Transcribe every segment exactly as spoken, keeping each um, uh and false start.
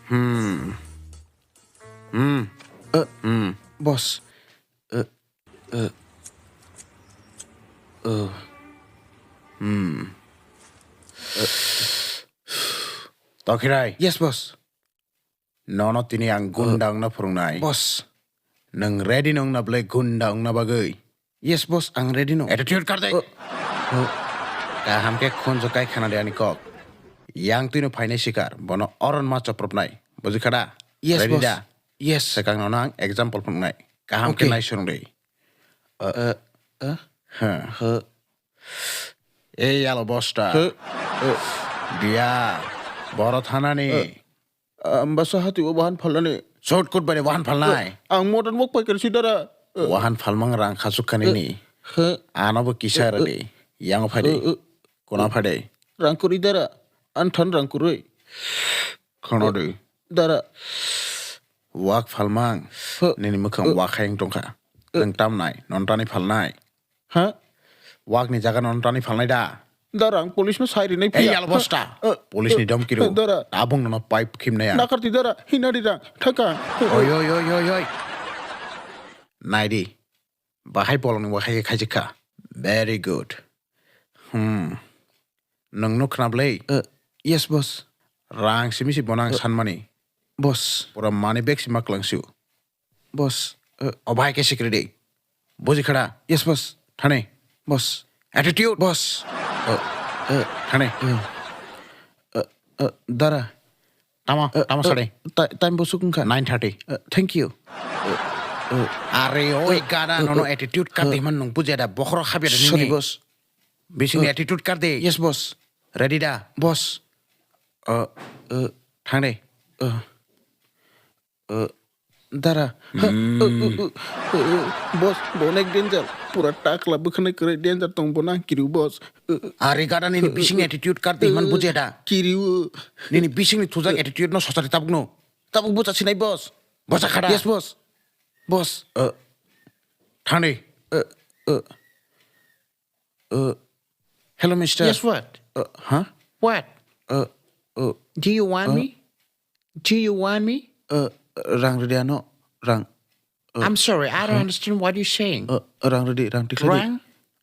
Hmm. Hmm. Eh, hmm. Boss. Eh, eh, eh. Hmm. Tokhirai. Yes, boss. Nono tini ang gunda wngna phwrwngnai. Boss. Nwng ready no wngna bwle gunda wngna bagwi? Yes, boss, ang ready no. Attitude kar de. Oh. Oh. Kaham khe khunju kai khana de ani kok. Yang twino phainai sikar, bono oron ma chopropnai. Buji kha da? Yes, ready boss. Da? Yes. Swkang nono ang example phunuknai. Kaham khe okay. Nai swrwng de. Uh, uh, uh, huh. Huh. Ei yalo bosta. Huh. Uh. Dia. Boro thanani. Uh. Ambasa hati o wahan phalnani. Short cut bai wahan phalnai. Eh, ang modern wok paikar si dara. Eh. Wahan phalmang rang khasuk khani ni. He. Ano bo kisa ra de. Yang phai de. Eh, eh. Kona phai de. Rang kuri dara. An than rang kuri. Khono de. Dara. Wak phalmang. He. Nini mukhang wak hayang tongkha. Eh. Nang tam nai. Non tani phalnai. Ha? Wakni jaga no tani phalnai da. Dara, ang police no sai rinai phiya. Ei, yalo bosta. Eh, police ni eh, domki ro. Dara. Tabung no pipe khimnai ang. Nakarti dara, hinari rang, thaka. Oi, oi, oi, oi, oi. Naidi. Bahai bolong ni wahai khaijikha. Very good. Hmm. Nwng nuk khna bwlai? Eh, yes, boss. Rang simi si bonang eh, sanmani. Boss. Pura money bag si maklangsu. Boss. Eh, o bhai ke sikri de. Buji khada. Yes, boss. Thane. Boss. Attitude. Boss. Eh, eh, thane. Eh, eh, eh, dara. Tamo, eh, tamo eh, sade. Time bo sukung kha. Nine thirty. Eh, thank you. Eh, eh, are oi eh, gada eh, nono eh, attitude kar eh, de man nung buji da bokhro khabya de sorry, nini. Boss. Bising eh, attitude kar de. Yes, boss. Ready da? Boss. Eh, eh, thang de. Eh. Uh, dara. Ha, uh, uh, uh, uh, uh, boss, bo onek danger. Pura takla bwkhwnai kwrwi danger tong bo nang kiriu, boss. Uh, uh, ari gada nini bising attitude kar tei man uh, bujia da. Kiriu. Nini bising ni thujak attitude no sochari tabuk no. Tabuk bucha sinai, boss. Bocha khada. Yes, boss. Boss. Uh, thani. Uh, uh. Uh, hello, mister. Yes, what? Uh, huh? What? Uh, uh, do you want uh, me? Do you want me? Uh, rang ridi ano, rang. Uh, I'm sorry, I don't huh? Understand what you're saying. Uh, rang ridi, rang tikhladi. Rang?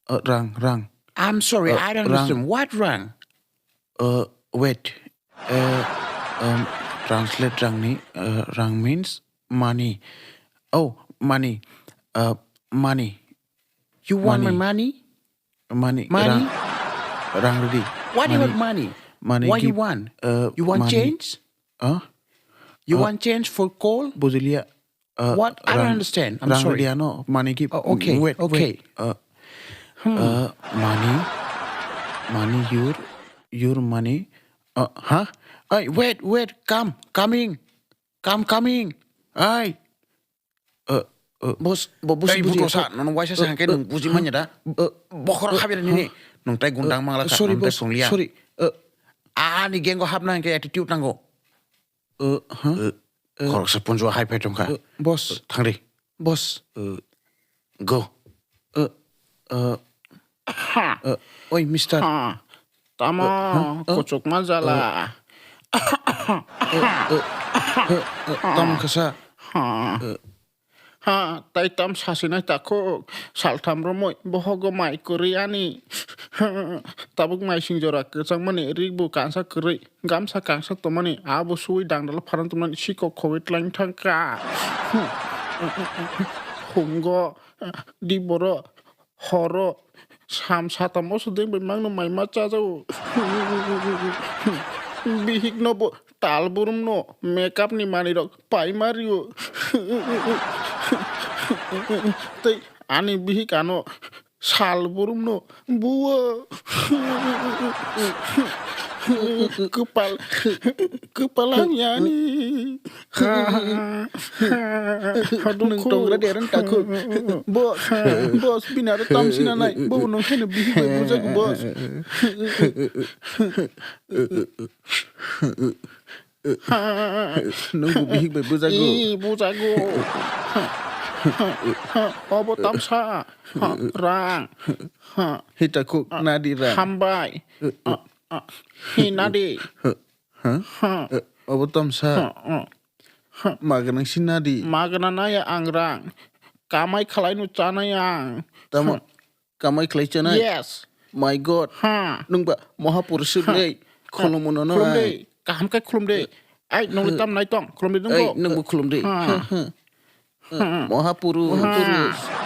Uh, rang, rang. I'm sorry, uh, I don't rang. Understand. What rang? Uh, wait. Uh, um, translate rang ni, uh, rang means money. Oh, money. Uh, money. You want my money? Money. Money? Rang, rang ridi. Why do you want money? Money. What you want? Uh, you want money. Change? Huh? You uh, want change for coal? Bujilia. Uh, what? I don't understand. I'm rang sorry. Ridi ano money give. Oh, okay. Wait, okay. Wait. Uh, hmm. Uh, money, money, your, your money. Uh, huh? Hey, wait, wait. Come, coming, come, coming. Hey. Uh, uh, boss, bo busi ei busi buto sa, nono waisa sa hangke nung buji manya da. Uh, bokhoro uh, khabira nini. Huh? Nung tai gundang uh, mangla ka, sorry, nung tai boss, songliya. Sorry. Uh, ani gengo hapna hangke attitude nango. Uh, huh? Uh, uh, khoroksa punjo hai phai tongkha. Uh, boss. Uh, thangri. Boss. Uh, go. Uh, uh, uh, oi, mister. Ha. Tamo uh, huh? Uh, kuchukma jala. Uh, uh, uh, uh, uh, tamo kasa. Ha. Uh, ha, tai tam sasinai takhuk. Saltham romoi bohogo mai kwrwi ani. Tabuk maising jora kwchangmani rikbu kansa kwrwi. Gamsa kangsa tongmani abo suwi dangdalo pharang tongmani sikok khogwi tlaing thangkha. Hungo di boro horo sam satam oso deng bai mangno maima chajago. Bihik no bo tal burum no makeup ni manwi rok paima rio. Tei ani bihik ano sal burumno buo. Kwpal, kwpal hamyani. Nung tongra derang takhuk. Boss, boss, bini aro tamsina nai. Bo nung khaino bihik bai bujak, boss. Nung bo bihik bai bujago. Ih, bujago. Obo tamsa. Rang. Hita khuk nadi rang. Hambai. Hinadi. Ha? Ha? Eh, obo tamsa. Ha, ha. Maganang sinadi. Magana naya ang rang. Kamai khalai no chanai ang. Tamo kamai khlai chanai? Yes. My God. Ha. Nungba Mahapurusuk le. Khulum no no. Khulum de. Kaham kai khulum de. Ai, nong le tam nai tong. Khulum de nungbo. Ai, nungbo khulum de. Ha. Ha, ha. Mahapurus. Ha.